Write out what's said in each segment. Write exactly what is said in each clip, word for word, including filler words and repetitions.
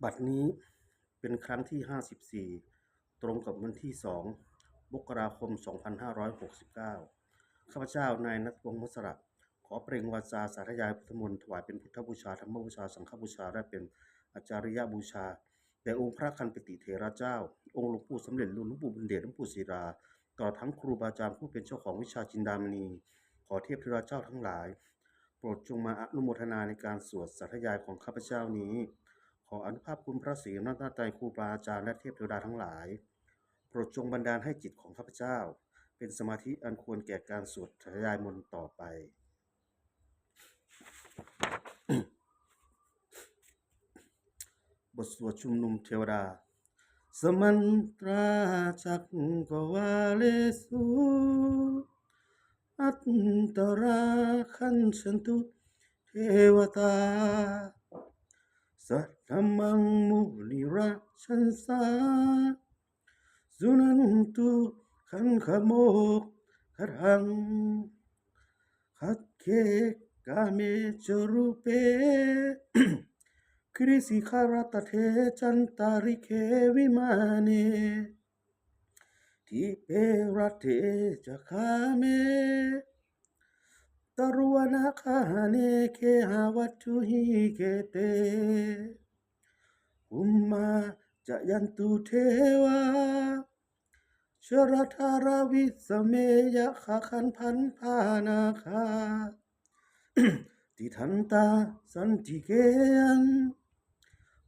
บัดนี้เป็นครั้งที่ ห้าสิบสี่ ตรงกับวันที่ สอง มกราคม สองพันห้าร้อยหกสิบเก้า ข้าพเจ้านายณัฐพงษ์ มัสสระ ขอเปล่งวาจาสาธยายพุทธมนต์ ถวายเป็นพุทธบูชา ธรรมบูชา สังฆบูชา และเป็นอาจาริยบูชา แด่องค์พระคันปิติเถระเจ้า องค์หลวงปู่สำเร็จลุน หลวงปู่บุญเดช หลวงปู่ศิลา ตลอดทั้งครูบาอาจารย์ผู้เป็นเจ้าของวิชาจินดามณี ขอเทพเทวดาเจ้าทั้งหลาย โปรดจงมาอนุโมทนาในการสวดสาธยายของข้าพเจ้านี้ ขออานุภาพคุณพระศรีรัตนตรัย ครูบาอาจารย์และเทพเทวดาทั้งหลาย โปรดจงบันดาลให้จิตของข้าพเจ้า เป็นสมาธิอันควรแก่การสวดสาธยายมนต์ต่อไป บทสวดชุมนุมเทวดา Samantā cakkavāḷesu atrāgacchantu devatā, saddhammaṃ munirājassa suṇantu saggamokkhadaṃ. Sagge kāme ca rūpe girisikharataṭe cantalikkhe vimāne, dīpe raṭṭhe ca gāme taruvanagahane gehavatthumhi khette, bhummā cāyantu devā jalathalavisame yakkhagandhabbanāgā, tiṭṭhantā santike yaṃ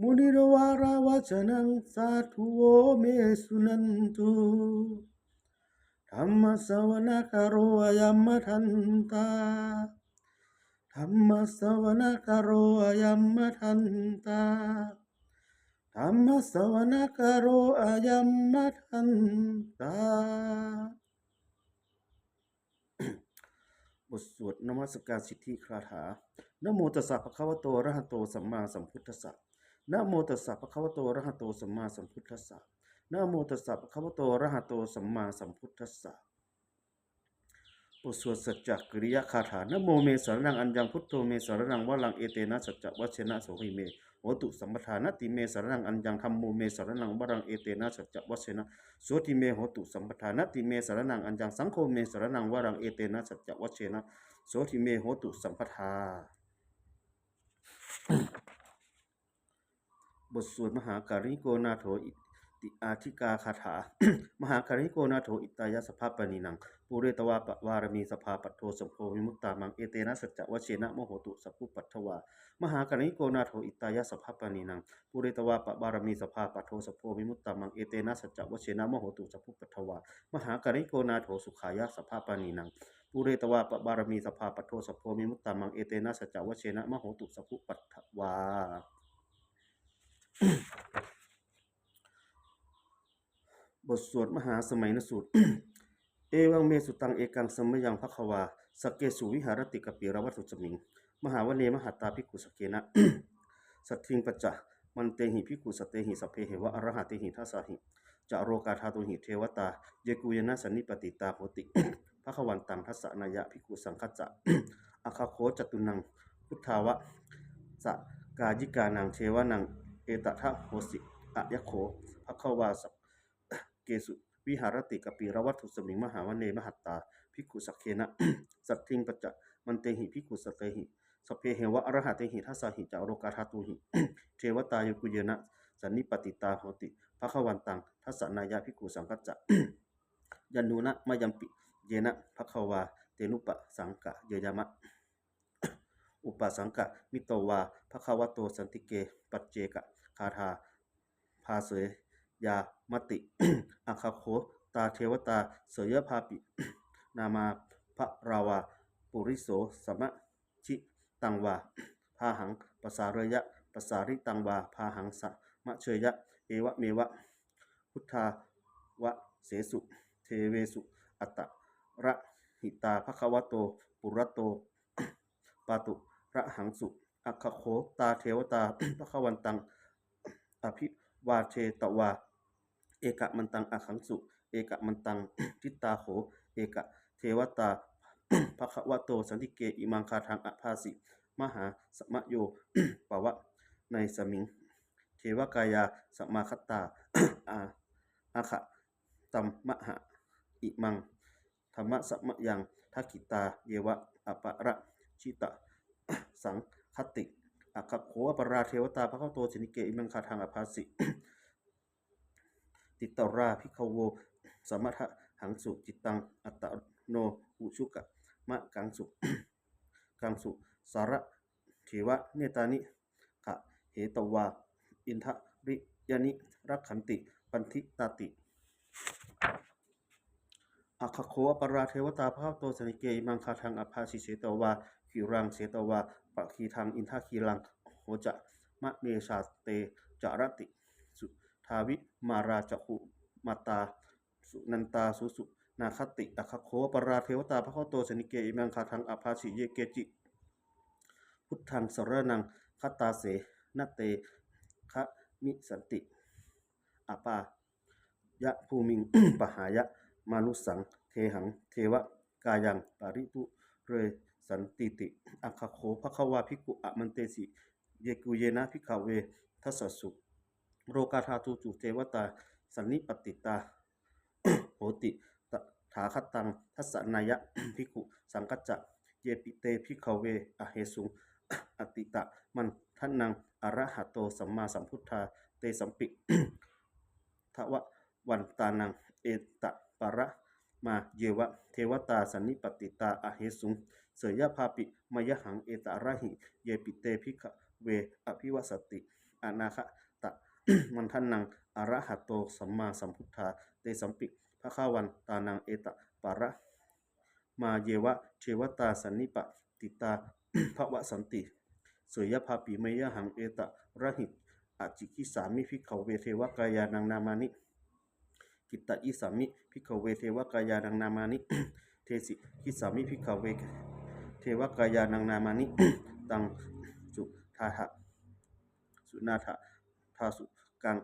munivaravacanaṃ sādhavo me suṇantu. Dhammassavanakālo ayam bhadantā. Dhammassavanakālo ayam bhadantā. Dhammassavanakālo ayam bhadantā. บทสวดนมัสการสิทธิคาถา Namo tassa bhagavato arahato sammāsambuddhassa. Namo tassa bhagavato arahato sammāsambuddhassa. Namo tassa bhagavato arahato sammāsambuddhassa. บทสวดสัจจกิริยคาถา Dhammo me saraṇaṃ aññaṃ, buddho me saraṇaṃ varaṃ, etena saccavajjena sotthi me hotu sabbadā. Natthi me saraṇaṃ aññaṃ, dhammo me saraṇaṃ varaṃ, etena saccavajjena sotthi me hotu sabbadā. Natthi me saraṇaṃ aññaṃ, saṅgho me saraṇaṃ varaṃ, etena saccavajjena sotthi me hotu sabbadā. บทสวดมหาการุณิโกนาโถอิติอาทิกาคาถา มหาการุณิโกนาโถ itthāya sabbapāṇinaṃ, pūretvā pa- pāramī sabbā, patto sambodhimuttamaṃ, etena saccavajjena, mā hontu sabbupaddavā. มหาการุณิโกนาโถ itthāya sabbapāṇinaṃ, pūretvā pa- pāramī sabbā, patto sambodhimuttamaṃ, etena saccavajjena, mā hontu sabbupaddavā. มหาการุณิโกนาโถ sukhāya sabbapāṇinaṃ, pūretvā pa- pāramī sabbā, patto sambodhimuttamaṃ, etena saccavajjena, mā hontu sabbupaddavā. บทสวดมหาสมัยนสูตร Evaṃ me sutaṃ. Ekaṃ samayaṃ bhagavā sakkesu viharati kapilavatthusmiṃ mahāvane mahatā bhikkhusaṅghena saddhiṃ pañcamattehi bhikkhusatehi sabbeheva arahantehi. Dasahi ca lokadhātūhi devatā yebhuyyena sannipatitā honti bhagavantaṃ dassanāya bhikkhusaṅghañca. Aggaho catunnaṃ buddhāva- sakāyikānaṃ devānaṃ etadahosi: Ayaṃ kho bhagavā sakkesu viharati kapilavatthusmiṃ mahāvane mahatā bhikkhusaṅghena saddhiṃ pañcamattehi bhikkhusatehi sabbeheva arahantehi. Dasahi ca lokadhātūhi devatā yebhuyyena sannipatitā honti bhagavantaṃ dassanāya bhikkhusaṅghañca. Yannūna mayampi yena bhagavā tenupasaṅkameyyāma, upasaṅkamitvā bhagavato santike paccekagāthā bhāseyyāmāti. Aggaho tā devatā seyyathāpi nāma balavā puriso sammi- ttaṃ vā bāhaṃ pasāreyya, pasāritaṃ vā bāhaṃ sammiñjeyya, evameva buddhānuvasesu devesu antarahitā bhagavato purato pāturahaṃsu. Aggaho tā devatā bhagavantaṃ abhivādetvā ekamantaṃ aṭṭhaṃsu. Ekamantaṃ ṭhitā kho ekā devatā bhagavato santike imaṃ gāthaṃ abhāsi: Mahāsamayo pavanasmiṃ, devakāyā samāgatā, ā- āgatamha imaṃ dhammasamayaṃ dakkhitāyeva aparājitasaṅghanti. Atha kho aparā devatā bhagavato santike imaṃ gāthaṃ abhāsi: Tiṭṭhantā bhikkhavo samādahaṃsu cittaṃ attano ujukamakaṃsu kaṃsu sārathīva nettāni gahetvā indriyāni rakkhanti paṇḍitāti. Atha kho aparā devatā bhagavato santike imaṃ gāthaṃ abhāsi: Chetvā khīlaṃ chetvā palighaṃ indakhīlaṃ ūhacca manejā te caranti suddhā vimalā cakkhumatā sudantā susunāgāti. Atha kho aparā devatā bhagavato santike imaṃ gāthaṃ abhāsi: Ye keci buddhaṃ saraṇaṃ gatāse na te gamissanti apāyabhūmiṃ pahāya mānusaṃ dehaṃ devakāyaṃ paripūressantīti. Atha kho bhagavā bhikkhū āmantesi: Yebhuyyena bhikkhave dasasu lokadhātūsu devatā sannipatitā honti tathāgataṃ dassanāya bhikkhusaṅghañca. Yepi te bhikkhave ahesuṃ atītamaddhānaṃ arahanto sammāsambuddhā, tesampi bhagavantānaṃ etaparamāyeva devatā sannipatitā ahesuṃ, seyyathāpi mayhaṃ etarahi. Yepi te bhikkhave abhivāsanti anāgatamaddhānaṃ arahanto sammāsambuddhā, tesampi bhagavantānaṃ etaparamāyeva devatā sannipatitā bhavissanti, seyyathāpi mayhaṃ etarahi. Ācikkhissāmi bhikkhave devakāyānaṃ nāmāni. Kittayissāmi bhikkhave devakāyānaṃ nāmāni. Desissāmi bhikkhave devakāyānaṃ nāmāni. Taṃ suṇātha suṇātha sādhukaṃ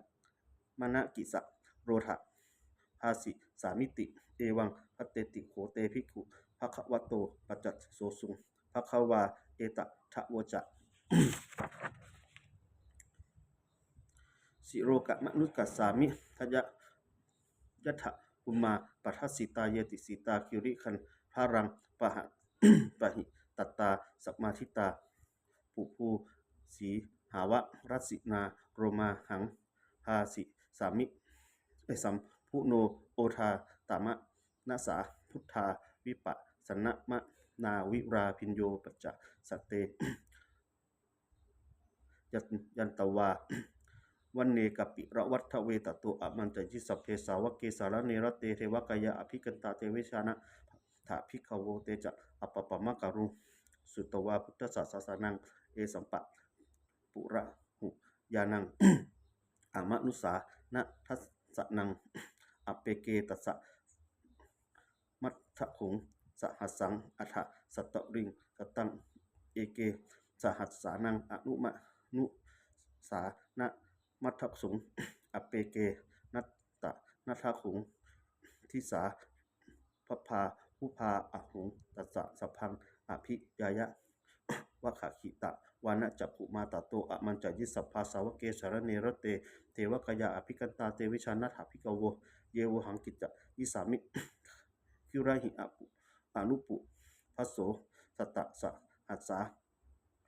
manakassa lobha bhāsissāmīti. Evaṃ bhanteti kho te bhikkhū bhagavato paccassosuṃ. Bhagavā etadavoca: Silokamanukassāmi, yattha bhummā tadassitā; ye sitā girigabbharaṃ, pahitattā samāhitā. Puthū sīhāva rasinā, lomahaṃsābhisambhuno; odātamanasā suddhā, vippasannamanāvilā. Bhiyyo pañcasate ñatvā, vane kāpilavatthave; tato āmantayi satthā, sāvake sāsane rate. Devakāyā abhikkantā, te vijānātha bhikkhavo; te ca ātappamakaruṃ, sutvā buddhassa sāsanaṃ. Esampi purahu ñāṇaṃ, amanussāna dassanaṃ; appeke dasamaddasuṃ, sahassaṃ atha sattariṃ. Sataṃ eke sahassānaṃ, amanussānamaddasuṃ; appekenantamadasuṃ, disā sabbā phuṭā ahuṃ. Tañca sabbaṃ abhiññāya, vavakkhitvāna cakkhumā; tato āmantayi satthā, sāvake sāsane rate. Devakāyā abhikkantā, te vijānātha bhikkhavo; ye vohaṃ kittayissāmi, girāhi anupubbaso. Sattasahassā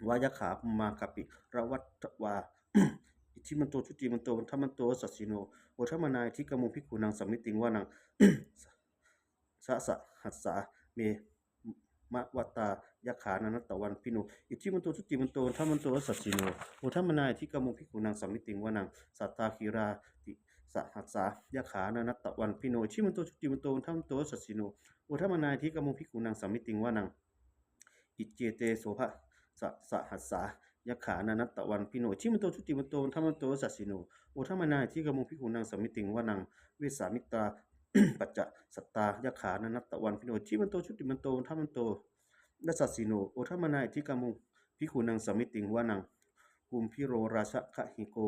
va yakkhā, bhummā kāpilavatthavā; iddhimanto jutimanto, vaṇṇavanto yasassino; modamānā abhikkāmuṃ, bhikkhūnaṃ samitiṃ vanaṃ. Chasahassā va hemavatā, yakkhā nānattavaṇṇino; iddhimanto jutimanto, vaṇṇavanto yasassino; modamānā abhikkāmuṃ, bhikkhūnaṃ samitiṃ vanaṃ. Sātāgirā tisahassā, yakkhā nānattavaṇṇino; iddhimanto jutimanto, vaṇṇavanto yasassino; modamānā abhikkāmuṃ, bhikkhūnaṃ samitiṃ vanaṃ. Iccete soḷasasahassā, yakkhā nānattavaṇṇino; iddhimanto jutimanto, vaṇṇavanto yasassino; modamānā abhikkāmuṃ, bhikkhūnaṃ samitiṃ vanaṃ. Vessāmittā pañcasatā, yakkhā nānattavaṇṇino; iddhimanto jutimanto, vaṇṇavanto yasassino; modamānā abhikkāmuṃ, bhikkhūnaṃ samitiṃ vanaṃ. Kumbhīro rājagahiko,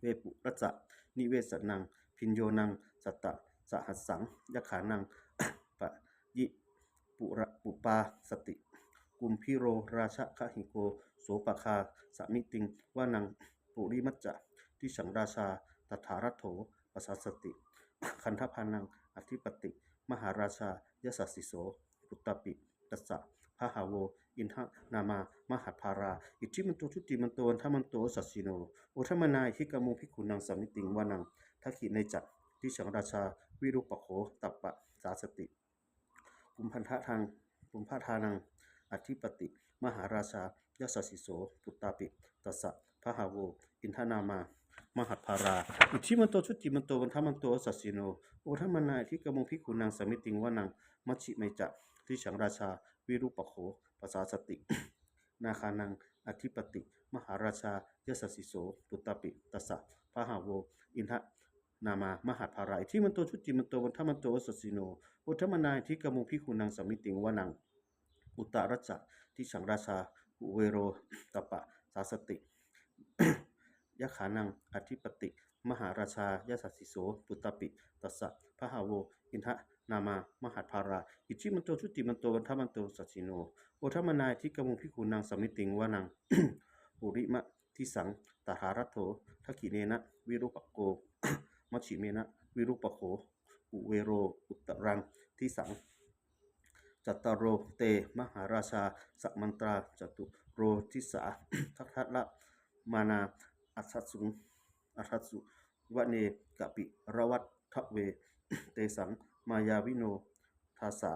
vepullassa nivesanaṃ; bhiyyo naṃ satasahassaṃ, yakkhānaṃ payirupāsati; kumbhīro rājagahiko, sopāga samitiṃ vanaṃ. purimañca disaṃ rājā dhataraṭṭho pasāsati. Gandhabbānaṃ ādhipati mahārājā yasassi so. Puttāpi tassa bahavo indanāmā mahabbalā iddhimanto jutimanto vaṇṇavanto yasassino, modamānā abhikkāmuṃ bhikkhūnaṃ samitiṃ vanaṃ. Dakkhiṇe ca disaṃ rājā virūpakkho tappasāsati. Kumbhaṇḍānaṃ kumbhaṇḍānaṃ ādhipati mahārājā yasassi so. Puttāpi tassa bahavo indanāmā mahabbalā iddhimanto jutimanto vaṇṇavanto yasassino, modamānā abhikkāmuṃ bhikkhūnaṃ samitiṃ vanaṃ. Majjhimañca disaṃ rājā virūpakkho pasāsati. Nāgānaṃ ādhipati mahārājā yasassi so. Puttāpi tassa bahavo indanāmā mahabbalā iddhimanto jutimanto vaṇṇavanto yasassino, modamānā abhikkāmuṃ bhikkhūnaṃ samitiṃ vanaṃ. Uttarañca disaṃ rājā kuvero tappasāsati. Yakkhānaṃ ādhipati mahārājā yasassi so. Puttāpi tassa bahavo indanāmā mahabbalā iddhimanto jutimanto vaṇṇavanto yasassino, modamānā abhikkāmuṃ bhikkhūnaṃ samitiṃ vanaṃ. Purimadisaṃ dhataraṭṭho dakkhiṇena virūpakkho, majjhimena virūpakkho kuvero uttaraṃ disaṃ. Cattāro te mahārājā samantā caturo disā, daddallamānā aṭṭhaṃsu aṭṭhaṃsu vane kāpilavatthave. Tesaṃ māyāvino dāsā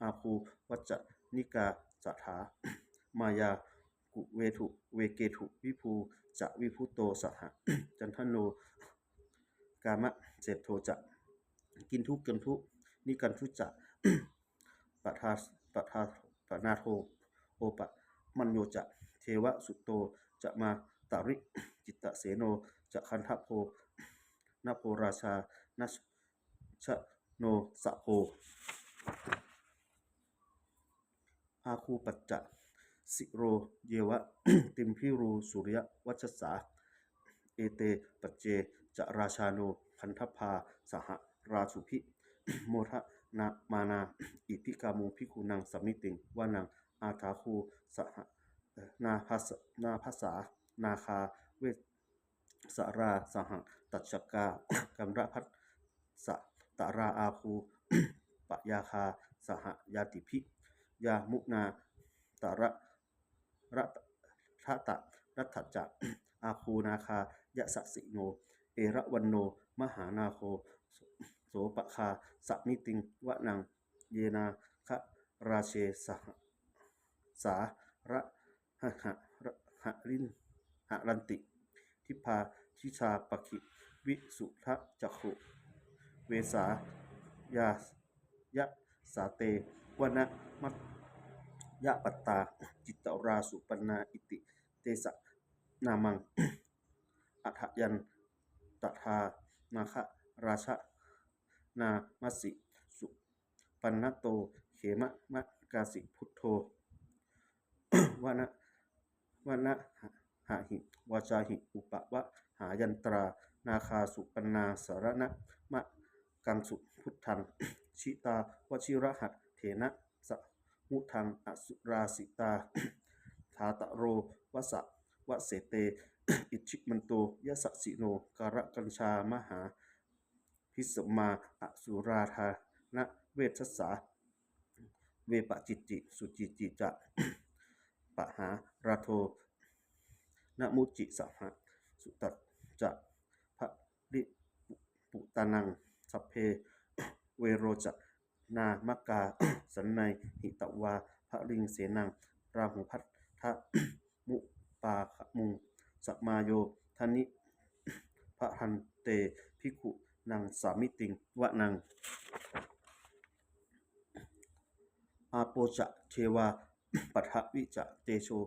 āgū vañcanikā saṭhā, māyā kuṭeṇḍu veṭeṇḍu viṭū ca viṭuṭo saha, candano kāmaseṭṭho ca kinnughaṇḍu nighaṇḍu ca, paṭha paṭha paṇṇato opamañño ca devasūto ca mātali, cittaseno ca gandhabbo naḷo rājā janosabho. Āgū pañcasikho yeva timbarū suriyavacchasā, ete pañca ca rājāno gandhabbā saha rājubhi, modamānā abhikkāmuṃ bhikkhūnaṃ samitiṃ vanaṃ. Athāgū saha nābhasā nābhasā nāgā ve sarā saha tacchakā, kambalassatarā āgū pāyāgā saha ñātibhi, yāmunā dhataraṭṭhā ca āgū nāgā yasassino, erāvaṇo mahānāgo sopāga samitiṃ vanaṃ. Ye nāgarāje sahasā haranti dibbā dijā pakkhi visuddhacakkhū, vesa yasā te vanamajjhapattā, citrā supaṇṇā iti tesa nāmaṃ. Athayaṃ tadā nāgarājānamā nāmasi, supaṇṇato khemamakāsi buddho. Vana vanāhahi vācāhi upavhayantā, nāgā supaṇṇā saraṇamakaṃsu buddhaṃ. Jitā vajirahatthena samuddaṃ asurā sitā, bhātaro vāsavassete iddhimanto yasassino. Kālakañjā mahābhismā asurā dānaveghasā, vepacitti sucitti ca pahārādo namucī saha, sūtā ca baliputtānaṃ sabbe verocanāmakā, sannayhitvā baliṃ senaṃ rāhubhaddamupāgamuṃ, samayodāni bhaddante bhikkhūnaṃ samitiṃ vanaṃ. Āpo ca devā paṭhavī ca tejo,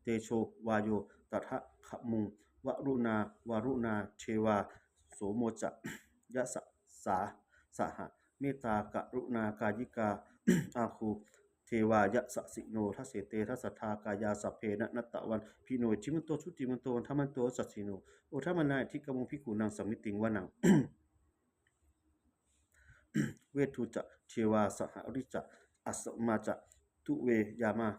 tejo vāyo tadāgamuṃ, varuṇā vāruṇā devā somo ca yasasā saha, mettākaruṇākāyikā āgū devā yasassino. Dasete dasadhā kāyā sabbe nānattavaṇṇino, iddhimanto jutimanto vaṇṇavanto yasassino, modamānā abhikkāmuṃ bhikkhūnaṃ samitiṃ vanaṃ. Veṇḍū ca devā sahalī ca asamā ca duve yamā,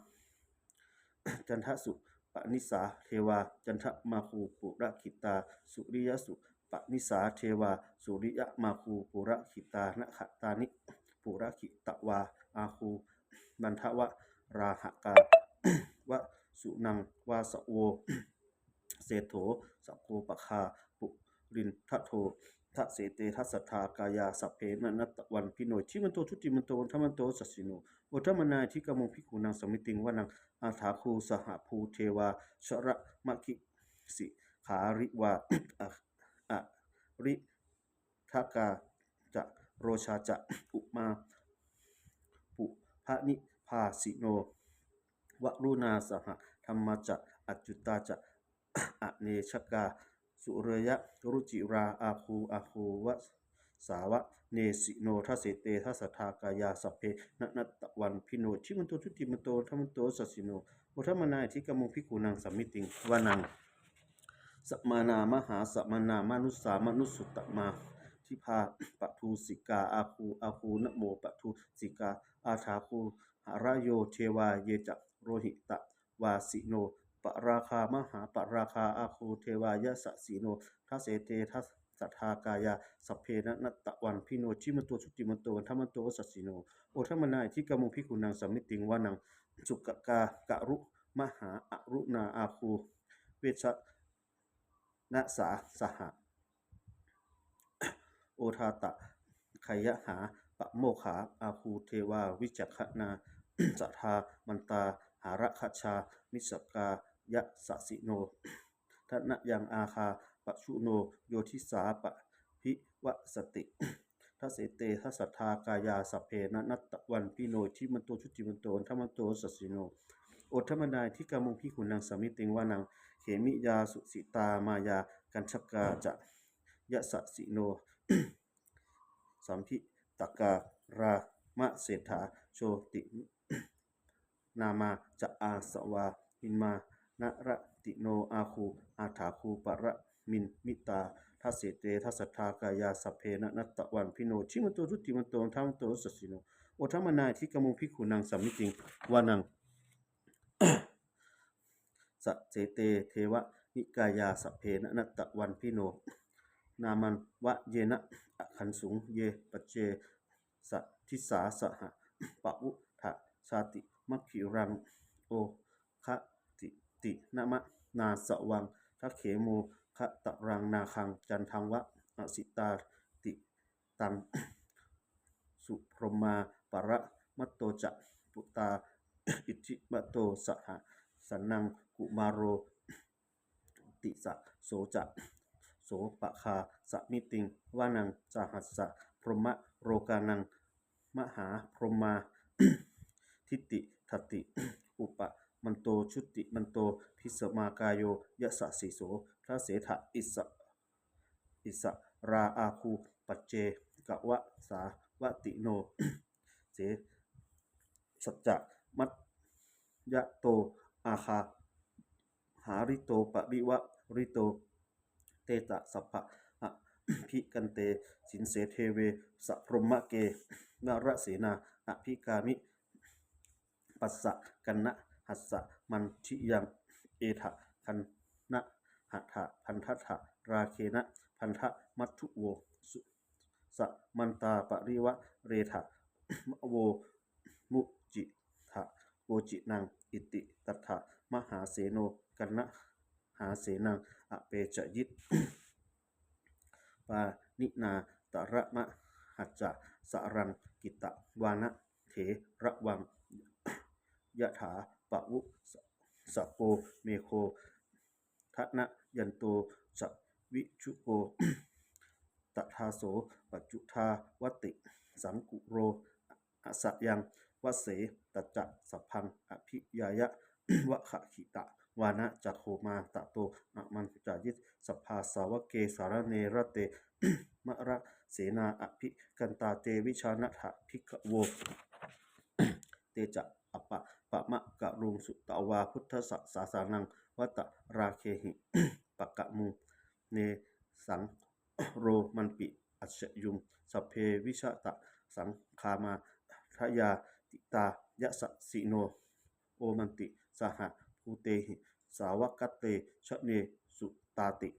candassūpanisā panisā devā candamāgū purakkhitā, suriyasu panisā devā suriyamāgū purakkhitā, nakkhattāni purakkhitvā āgū nandavalāhakā, vasūnaṃ vāsavo seṭṭho sakkopāga purindado, dasete dasadhā kāyā sabbe nānattavaṇṇino, iddhimanto jutimanto vaṇṇavanto yasassino, modamānā abhikkāmuṃ bhikkhūnaṃ samitiṃ vanaṃ. Athāgū sahabhū devā jalamaggisikhāriva, ariṭṭhakā ca rojā ca ummāpupphanibhāsino, varuṇā sahadhammā ca accutā ca anejakā, sūleyyarucirā āgū āgū vāsavanesino, dasete dasadhā kāyā sabbe nānattavaṇṇino, iddhimanto jutimanto vaṇṇavanto yasassino, modamānā abhikkāmuṃ bhikkhūnaṃ samitiṃ vanaṃ. Samānā mahāsamānā mānusā mānusuttamā, dibbā paṭūsikā āgū āgū nāmopaṭūsikā, athāgū harayo devā ye ca lohitavāsino, pāragā mahāpāragā āgū devā yasassino, dasete dasadhā kāyā sabbe nānattavaṇṇino, iddhimanto jutimanto vaṇṇavanto yasassino, modamānā abhikkāmuṃ bhikkhūnaṃ samitiṃ vanaṃ. Sukkā karumhā aruṇā āgū veghanasā saha, odātagayhā pāmokkhā āgū devā vicakkhaṇā, sadāmattā hāragajā missakā yasassino, thanayaṃ āgā pajjunno yo disā abhivassati, dasete dasadhā kāyā sabbe nānattavaṇṇino, iddhimanto jutimanto vaṇṇavanto yasassino, modamānā abhikkāmuṃ bhikkhūnaṃ samitiṃ vanaṃ. Khemiyā tusitā māyā kaṭṭhakā ca yasassino, lambitakā lāmaseṭṭhā jotināmā ca āsavā, nimmānaratino āgū athāgū paranimmitā, dasete dasadhā kāyā sabbe nānattavaṇṇino, iddhimanto jutimanto vaṇṇavanto yasassino, modamānā abhikkāmuṃ bhikkhūnaṃ samitiṃ vanaṃ. Saṭṭhete devanikāyā sabbe nānattavaṇṇino, nāmanvayena āgañchuṃ ye caññe sadisā saha, pavutthajātimakkhilaṃ oghatiṇṇamanāsavaṃ, dakkhemoghataraṃ nāgaṃ candaṃva asitāti taṃ. Subrahmā paramatto ca puttā iddhimato saha, sanaṅkumāro tisaṅso ca sopāga samitiṃ vanaṃ. Sahassabrahmalokānaṃ mahābrahmābhitiṭṭhati, upapanno jutimanto bhismākāyo yasassi so, dasettha issa issarā āgū paccekavasavattino, sesā ca mātā ca pitu āgū hārito parivārito, te ca sabbā abhikkante sinde deve sabrahmake, nārasenā abhikkāmi passa kaṇhassa mandiyaṃ, etha gaṇhatha bandhatha rāgena bandhamatthu vo, samantā parivāretha mā vo muñcittha koci naṃ. Iti tattha mahāseno kaṇhasenaṃ apesayi, pāṇinā talamāhacca saraṃ katvāna bheravaṃ, yathā pāvussako megho thanayanto savijjuko, tadā so paccudāvatti saṅkuddho asayaṃvase. Tañca sabbaṃ abhiññāya vavakkhitvāna cakkhumā, tato āmantayi satthā sāvake sāsane rate, mārasenā abhikkantā te vijānātha bhikkhavo. Te ca ātappamakaruṃ sutvā buddhassa sāsanaṃ, vātārāgehi pakkāmuṃ nesaṃ romanpi assayuṃ. Sabbe vijitasaṅgāmā bhayātītā yasassino, omanti saha bhūtehi sāvakatte jane sutāti.